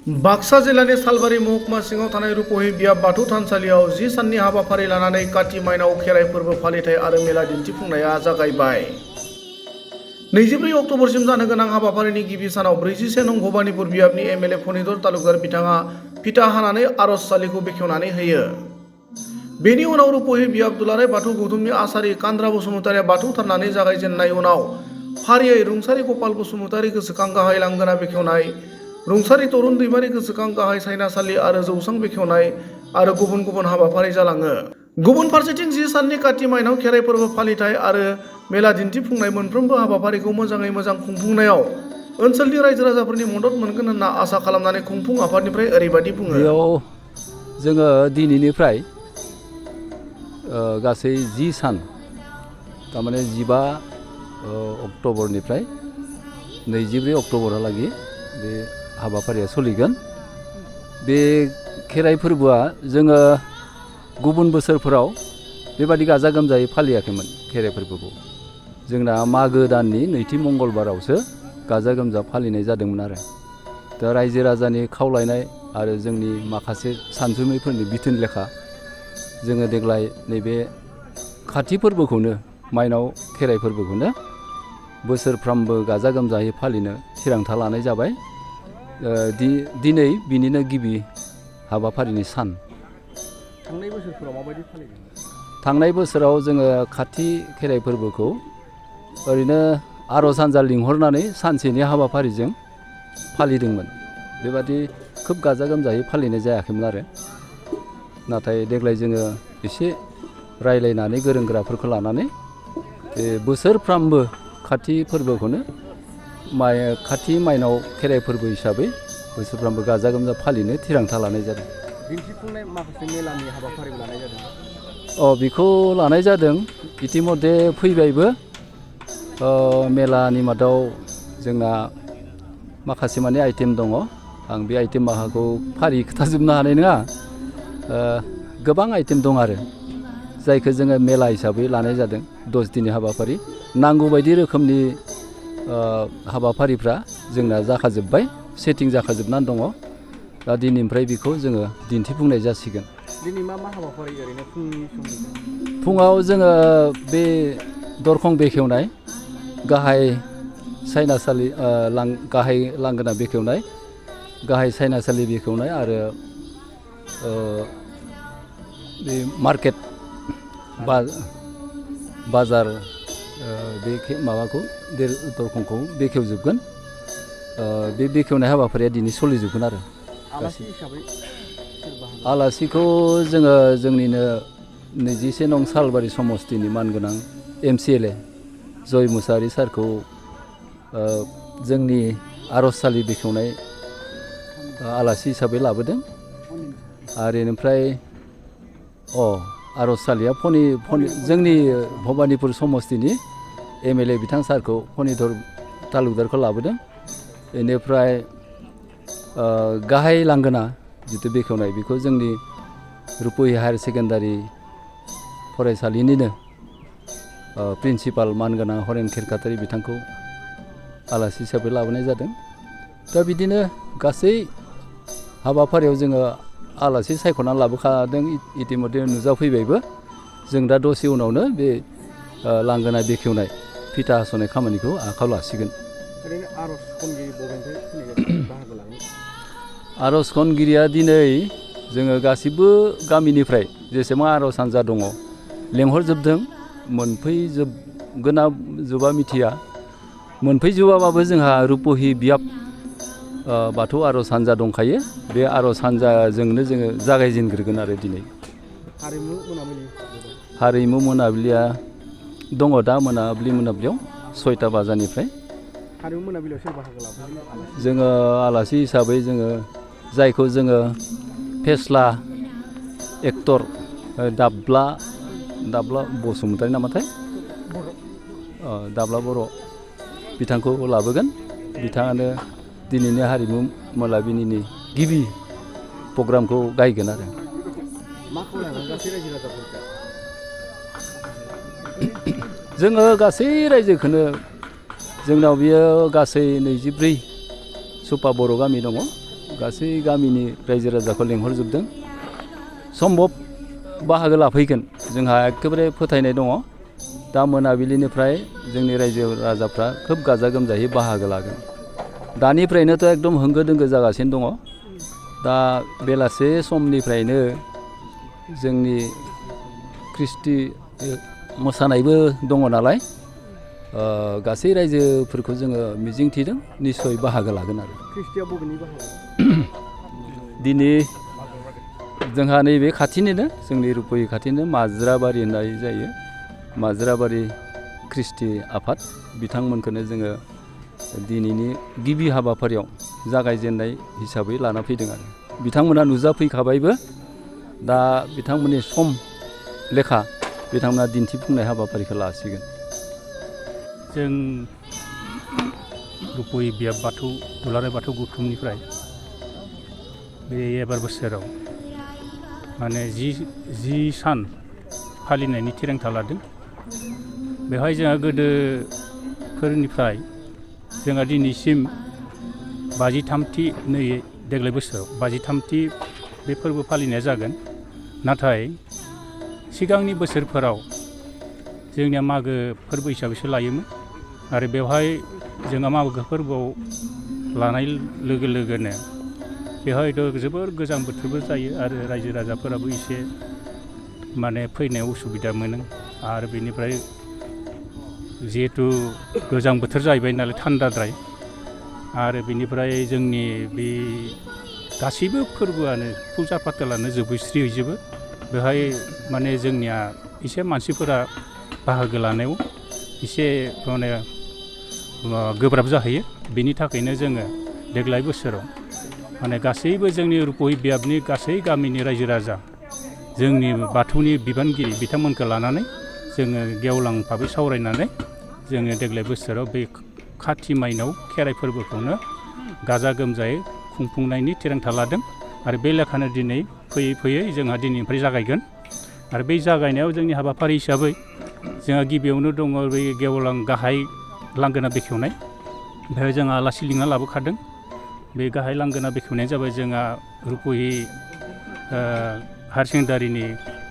बाक्सा जिल्लानि सालबारि महकुमा सिङाव थानाय रुपहि बियाब बाथौ थानसालियाव 10 साननि हाबाफारि लानानै काति माइनाव खेराइ फोरबो फालिथाय आरो मेला दिन्थिफुंनाया जागायबाय। 24 अक्ट'बरसिम जानो गोनां हाबाफारिनि गिबि सानाव 41 नं भबानिपुर बियाबनि एमएलए फणिधर तालुकदार बिथाङा फिथा हानानै आर'जसालिखौ बेखेवनानै होयो। बेनि उनाव रुपहि बियाब दुलाराय बाथौ गौथुमनि आसारि कान्द्रा बसुमतारिया बाथौ थारनानै जागायजेननाय उनाव फारियै रुंसारि गपाल बसुमतारि गोसोखां गाहाय लांगोना बेखेवनाय, रुंसारि तरुन दैमारि गोसोखां गाहाय सायनासालि आरो जौसां बेखेवनाय आरो गुबुन गुबुन हाबाफारि जालाङो। गुबुन फारसेथिं 10 साननि काति माइनाव खेराइ फोरबो फालिथाय आरो मेला दिन्थिफुंनाय मोनफ्रोमबो हाबाफारिखौ मोजाङै मोजां खुंफुंनायाव ओनसोलनि रायजो राजाफोरनि मदद मोनगोन होनना आसा खालामनानै खुंफुं आफादनिफ्राय ओरैबायदि बुङो। बेयाव जोङो दिनैनिफ्राय गासै 10 सान थारमाने 15 अक्ट'बरनिफ्राय 24 अक्ट'बरहालागै बे हाबाफारिया सोलिगोन। बे खेराइ फोरबोआ जोङो गुबुन बोसोरफोराव बेबादि गाजा गोमजायै फालियाखैमोन। खेराइ फोरबोखौ जोंना मागो दाननि नैथि मंगलबारावसो गाजा गोमजा फालिनाय जादोंमोन आरो दा रायजो राजानि खावलायनाय आरो जोंनि माखासे सानसुमैफोरनि बिथोन लेखा जोङो देग्लाय नैबे काति फोरबोखौनो माइनाव खेराइ फोरबोखौनो बोसोरफ्रामबो गाजा गोमजायै फालिनो थिरांथा लानाय जाबाय। दिनै बिनिनो गिबि हाबाफारिनि सान। थांनाय बोसोरफोराव माबायदि फालिदों? थांनाय बोसोराव जोङो काति खेराइ फोरबोखौ ओरैनो आर'ज हानजा लिंहरनानै सानसेनि हाबाफारिजों फालिदोंमोन। बेबादि खोब गाजा गोमजायै फालिनाय जायाखैमोन आरो नाथाय देग्लाय जोङो एसे रायलायनानै गोरों गोराफोरखौ लानानै बे बोसोरफ्रामबो काति फोरबोखौनो काति माइनाव खेराइ फोरबो हिसाबै बोसोरफ्रामबो गाजा गोमजा फालिनो थिरांथा लानाय जादों। दिन्थिफुंनाय माखासे मेलानि हाबाफारिबो लानाय जादों। बेखौ लानाय जादों। इतिमध्य फैबायबो। मेलानि मादाव जोंना माखासे माने आइटेम दङ। आं बे आइटेम माखाखौ फारि खोथाजोबनो हानाय नङा। गोबां आइटेम दं आरो जायखौ जोङो मेला हिसाबै लानाय जादों। 10 दिननि हाबाफारि नांगौ बायदि रोखोमनि हाबाफारिफ्रा जोंना जाखाजोब्बाय, सेटिं जाखाजोबनानै दङ। दा दिनैनिफ्राय बेखौ जोङो दिन्थिफुंनाय जासिगोन। दिनै मा हाबाफारि ओरैनो फुंनि समनि? फुङाव जोङो बे दरखं बेखेवनाय, गाहाय सायनासालि गाहाय लांगोना बेखेवनाय, गाहाय सायनासालि बेखेवनाय आरो बे मार्केट बाजार बे माबाखौ दरखंखौ बेखेवजोबगोन। बे बेखेवनाय हाबाफारिया दिनै सोलिजोबगोन आरो आलासिखौ जोङो जोंनिनो 21 नं सालबारि समस्तिनि मानगोनां MCLA जय मुसाहारि सारखौ जोंनि आर'जसालि बेखेवनाय आलासि हिसाबै लाबोदों। आरो बेनिफ्राय आर'जसालिया जोंनि भबानिपुर समस्तिनि MLA बिथां सारखौ फणिधर तालुकदारखौ लाबोदों। बेनिफ्राय गाहाय लांगोना जिथु बेखेवनाय बेखौ जोंनि रुपहि हायार सेकेन्डारि फरायसालिनिनो प्रिन्सिपाल मानगोनां हरेन खेरखातारि बिथांखौ आलासि हिसाबै लाबोनाय जादों। दा बिदिनो गासै हाबाफारियाव जोङो आलासि सायख'नानै लाबोखादों। इतिमध्य नुजाफैबायबो। जों दा दसे उनावनो बे लांगोना बेखेवनाय फिथा हास'नाय खामानिखौ आखायाव लासिगोन। ओरैनो आर'ज खनगिरि बबेनिफ्राय बाहागो लागोन? आर'ज खनगिरिया दिनै जोङो गासिबो गामिनिफ्राय जेसेबां आर'ज हानजा दङ लेंहरजोबदों। मोनफैजोबगोना जोबा मिथिया। मोनफैजोबाबाबो जोंहा रुपहि बियाब बाथौ आर'ज हानजा दंखायो। बे आर'ज हानजाजोंनो जोङो जागायजेनग्रोगोन आरो दिनै। हारिमु मोनाबिलिया दङ दा मोनाबिलियाव 6टा बाजानिफ्राय। हारिमु मोनाबिलियाव सोर बाहागो लागोन? जोङो आलासि हिसाबै जोङो जायखौ जोङो फेस्ला एक्टर दाब्ला बसुमतारि नामाथाय दाब्ला बर' बिथांखौ लाबोगोन। बिथाङानो दिनैनि हारिमु मोनाबिलिनि गिबि प्रग्रामखौ गायगोन आरो जोङो गासै रायजोखौनो जोंनाव बियो गासै 24 सुपा बर' गामि दङ। गासै गामिनि रायजो राजाखौ लेंहरजोबदों सम्भब बाहागो लाफैगोन जोंहा एखेबारे फोथायनाय दङ दा मोनाबिलिनिफ्राय जोंनि रायजो राजाफ्रा खोब गाजा गोमजायै बाहागो लागोन दानिफ्रायनोथ' एकदम होंगो दोंगो जागासिनो दङ दा बेलासे समनिफ्रायनो जोंनि ख्रिस्टि मोसानायबो दङ नालाय गासै रायजोफोरखौ जोङो मिजिंथिदों निस्सय बाहागो लागोन आरो ख्रिस्टिया बबेनि बाहागो दिनै जोंहा नैबे खाथिनिनो जोंनि रुपहि खाथिनो माज्राबारि होननाय जायो माज्राबारि ख्रिस्टि आफाद बिथांमोनखौनो जोङो दिनैनि गिबि हाबाफारियाव जागायजेननाय हिसाबै लाना फैदों आरो बिथांमोना नुजाफैखाबायबो दा बिथांमोननि सम लेखा बिथांमोना दिन्थिफुंनाय हाबाफारिखौ लासिगोन जों रुपहि बियाब बाथौ दुलाराय बाथौ गौथुमनिफ्राय बे एबार बोसोराव माने 10 सान फालिनायनि थिरांथा लादों बेवहाय जोंहा गोदोफोरनिफ्राय जोंहा दिनैसिम 53थि नै देग्लाय बोसोराव 53थि बे फोरबो फालिनाया जागोन नाथाय सिगांनि बोसोरफोराव जोंनिया मागो फोरबो हिसाबैसो लायोमोन आरो बेवहाय जोंहा मागो फोरबोआव लानाय लोगो लोगोनो बेवहायथ' जोबोर गोजां बोथोरबो जायो आरो रायजो राजाफोराबो एसे माने फैनायाव उसुबिदा मोनो आरो बेनिफ्राय जिहेथु गोजां बोथोर जाहैबाय नालाय थान्दाद्राय आरो बेनिफ्राय जोंनि बे गासैबो फोरबोआनो फुजा फाथालानो जोबस्रिहैजोबो बेवहाय माने जोंनिया एसे मानसिफोरा बाहागो लानायाव एसे माने गोब्राब जाहैयो बेनि थाखायनो जोङो देग्लाय बोसोराव माने गासैबो जोंनि रुपहि बियाबनि गासै गामिनि रायजो राजा जोंनि बाथौनि बिबानगिरि बिथांमोनखौ लानानै जोङो गेवलां भाबै सावरायनानै जोङो देग्लाय बोसोराव बे खाथि माइनाव खेराइ फोरबोखौनो गाजा गोमजायै खुंफुंनायनि थिरांथा लादों आरो बे लेखानो दिनै फैयै फैयै जोंहा दिनैनिफ्राय जागायगोन आरो बै जागायनायाव जोंनि हाबाफारि हिसाबै जोंहा गिबियावनो दङ बै गेवलां गाहाय लांगोना बेखेवनाय बेहाय जोंहा आलासि लिंना लाबोखादों बे गाहाय लांगोना बेखेवनाया जाबाय जोंहा रुपहि हायार सेकेन्डारिनि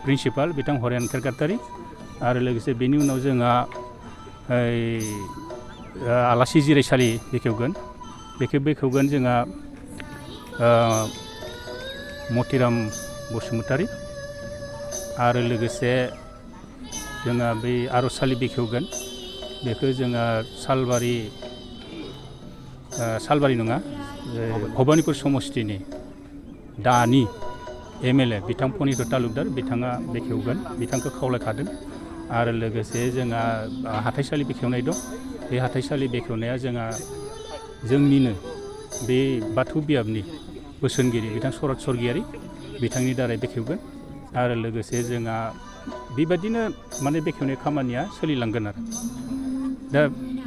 प्रिन्सिपाल बिथां हरेन खेरगातारि आरो लोगोसे बेनि उनाव जोंहा आलासि जिरायसालि बेखेवगोन जोंहा मतिराम बसुमतारी आरो लोगोसे जोंहा बै आरजसालि बेखेवगोन बेखौ जोंहा सालबारि नङा भबानिपुर समस्तिनि दानि MLA बिथां पनिन्द्र तालुकदार बिथाङा बेखेवगोन बिथांखौ खावलायखादों आरो लोगोसे जोंहा हाथाइसालि बेखेवनाय दं बे हाथाइसालि बेखेवनाया जोंहा जोंनिनो बे बाथौ बियाबनि बोसोनगिरि बिथां सरत स्वर्गियारि बिथांनि दारै बेखेवगोन आरो लोगोसे जोंहा बेबायदिनो माने बेखेवनाय खामानिया सोलिलांगोन आरो दा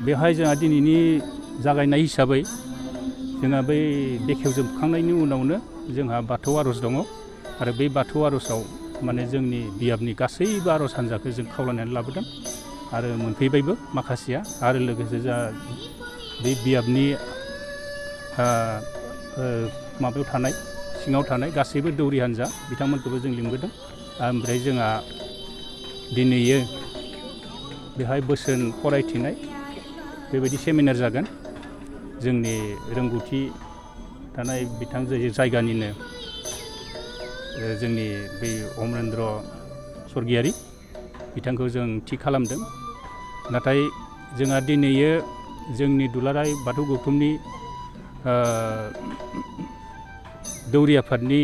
बेवहाय जोंहा दिनैनि जागायनाय हिसाबै जोंहा बै बेखेवजोबखांनायनि उनावनो जोंहा बाथौ आर'ज दङ आरो बे बाथौ आर'जआव माने जोंनि बियाबनि गासैबो आर'ज हान्जाखौ जों खावलायनानै लाबोदों आरो मोनफैबायबो माखासेया आरो लोगोसे जा बे बियाबनि माबायाव थानाय सिङाव थानाय गासैबो दौरि हान्जा बिथांमोनखौबो जों लिंबोदों ओमफ्राय जोंहा दिनैयो बेहाय बोसोन फरायथिनाय बेबायदि सेमिनार जागोन जोंनि रोंगौथि थानाय बिथां जायगानिनो जोंनि बे अमरेन्द्र स्वर्गियारि बिथांखौ जों थि खालामदों नाथाय जोंहा दिनैयो जोंनि दुलाराय बाथौ गौथुमनि दौरि आफादनि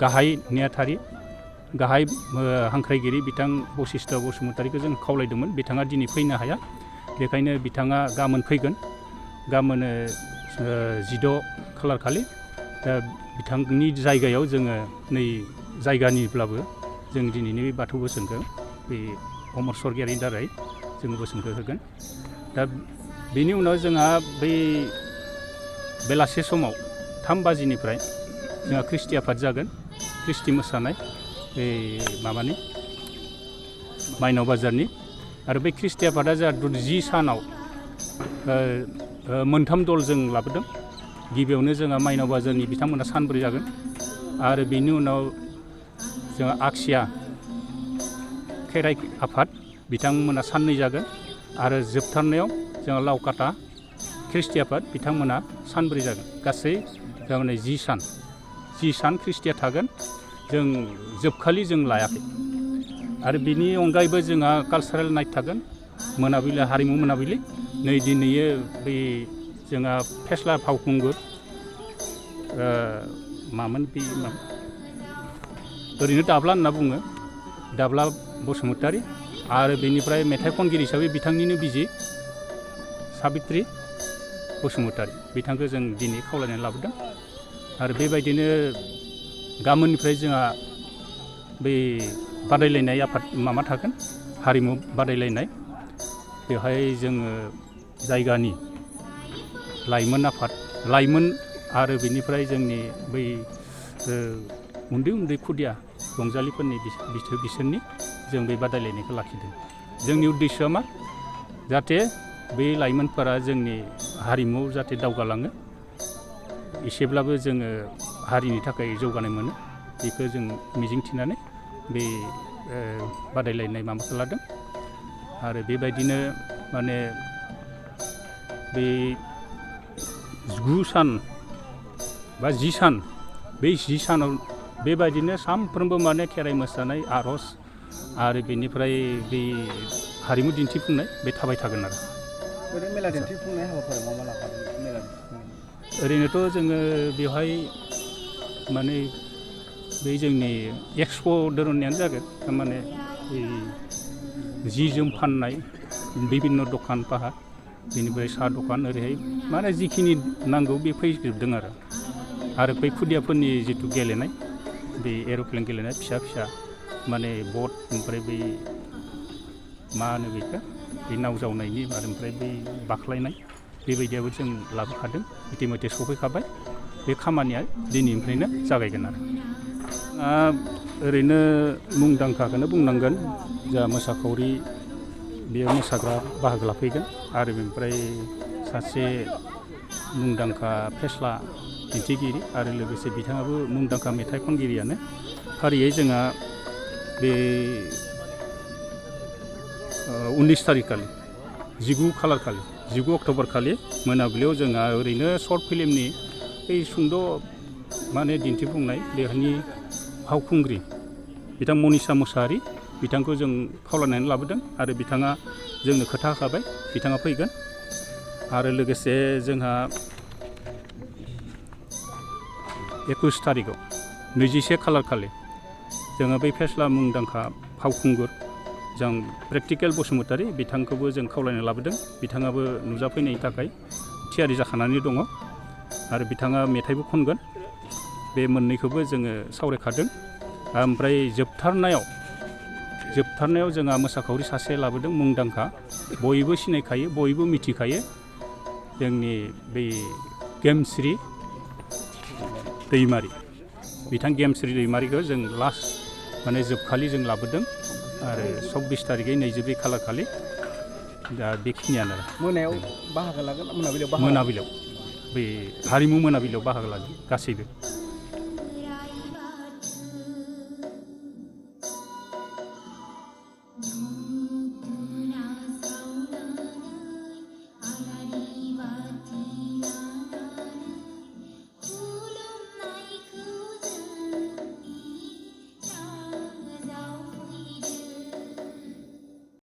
गाहाय नेहाथारि गाहाय हांख्रायगिरि बिथां बसिष्ठ बसुमतारीखौ जों खावलायदोंमोन बिथाङा दिनै फैनो हाया बेखायनो बिथाङा गाबोन फैगोन गाबोन 16 खालार खालि दा बिथांनि जायगायाव जोङो नै जायगानिब्लाबो जों दिनैनि बे बाथौ बोसोनखौ बे अमर स्वर्गियारिनि दारै जोङो बोसोनखौ होगोन दा बेनि उनाव जोंहा बै बेलासे समाव 3 बाजिनिफ्राय जोंहा ख्रिस्टि आफाद जागोन ख्रिस्टि मोसानाय बे माबानि माइनाव बाजारनि आरो बे ख्रिस्टि आफादा जोंहा 10 सानाव 3 दल जों लाबोदों गिबियावनो जोंहा माइनाव बाजारनि बिथांमोना सानब्रै जागोन आरो बेनि उनाव जोंहा आगसिया खेराइ आफाद बिथांमोना साननै जागोन आरो जोबथारनायाव जोंहा लावकाटा ख्रिस्टि आफाद बिथांमोना सानब्रै जागोन गासै थारमाने 10 सान ख्रिस्टिया थागोन जों जोबखालि जों लायाखै आरो बिनि अनगायैबो जोंहा कालसारेल नाइट थागोन मोनाबिलि हारिमु मोनाबिलि नै दिनैयो बै जोंहा फेस्ला फावखुंगुर मामोन बे ओरैनो दाब्ला होनना बुङो दाब्ला बसुमतारी आरो बेनिफ्राय मेथाइ खनगिरि हिसाबै बिथांनिनो बिसि साबित्रि बसुमतारी बिथांखौ जों दिनै खावलायनानै लाबोदों आरो बेबायदिनो गाबोननिफ्राय जोंहा बै बादायलायनाय आफाद माबा थागोन हारिमु बादायलायनाय बेवहाय जोङो जायगानि लाइमोन आफाद लाइमोन आरो बेनिफ्राय जोंनि बै उन्दै उन्दै खुदिया रंजालिफोरनि बिसोरनि जों बे बादायलायनायखौ लाखिदों जोंनि उद्देश्यआ मा जाहाथे बै लाइमोनफोरा जोंनि हारिमुआव जाहाथे दावगालाङो एसेब्लाबो जोङो हारिनि थाखाय जौगानाय मोनो बेखौ जों मिजिंथिनानै बे बादायलायनाय माबाखौ लादों आरो बेबायदिनो माने बे 9 सान बा 10 सान बै 10 सानाव बेबायदिनो सानफ्रोमबो माने खेराइ मोसानाय आर'ज आरो बेनिफ्राय बे हारिमु दिन्थिफुंनाय बे थाबाय थागोन आरो ओरैनो मेला दिन्थिफुंनाय हाबाफारियाव मा लाफादों मेला दिन्थिफुंनाय ओरैनोथ' जोङो बेवहाय माने बै जोंनि एक्सप' धरननियानो जागोन थारमाने जि जोम फाननाय बिभिन्न' दखान पाहार बेनिफ्राय साहा दखान ओरैहाय माने जिखिनि नांगौ बे फैजोबदों आरो बै खुदियाफोरनि जिथु गेलेनाय बे एर'प्लेन गेलेनाय फिसा फिसा माने बट ओमफ्राय बै मा होनो बेखौ बे नाव जावनायनि आरो ओमफ्राय बै बाख्लायनाय बेबायदियाबो जों लाबोखादों इतिमধ্যे सफैखाबाय बे खामानिया दिनैनिफ्रायनो जागायगोन आरो ओरैनो मुंदांखाखौनो बुंनांगोन जा मोसाखावरि बेयो मोसाग्रा बाहागो लाफैगोन आरो बेनिफ्राय सासे मुंदांखा फेस्ला दिन्थिगिरि आरो लोगोसे बिथाङाबो मुंदांखा मेथाइ खनगिरियानो फारियै जोंहा बे 19 थारिख खालि 19 अक्ट'बर खालि मोनाबिलियाव जोंहा ओरैनो सर्ट फिल्मनि बै सुंद' माने दिन्थिफुंनाय बेनि फावखुंग्रि बिथां मनिसा मुसाहारि बिथांखौ जों खावलायनानै लाबोदों आरो बिथाङा जोंनो खोथा होखाबाय बिथाङा फैगोन आरो लोगोसे जोंहा 21 थारिखआव 21 खालार खालि जोङो बै फेस्ला मुंदांखा फावखुंगुर जों प्रेक्टिकेल बसुमतारी बिथांखौबो जों खावलायनो लाबोदों बिथाङाबो नुजाफैनायनि थाखाय थियारि जाखानानै दङ आरो बिथाङा मेथाइबो खनगोन बे मोननैखौबो जोङो सावरायखादों ओमफ्राय जोबथारनायाव जोंहा मोसाखावरि सासे लाबोदों मुंदांखा बयबो सिनायखायो बयबो मिथिखायो जोंनि बै गेमस्रि दैमारि बिथां गेमस्रि दैमारिखौ जों लास्ट माने जोबखालि जों लाबोदों आरो 24 थारिखै 22 खालार खालि दा बेखिनियानो आरो मोनायाव बाहागो लागोन मोनाबिलियाव बै हारिमु मोनाबिलियाव बाहागो लागोन गासैबो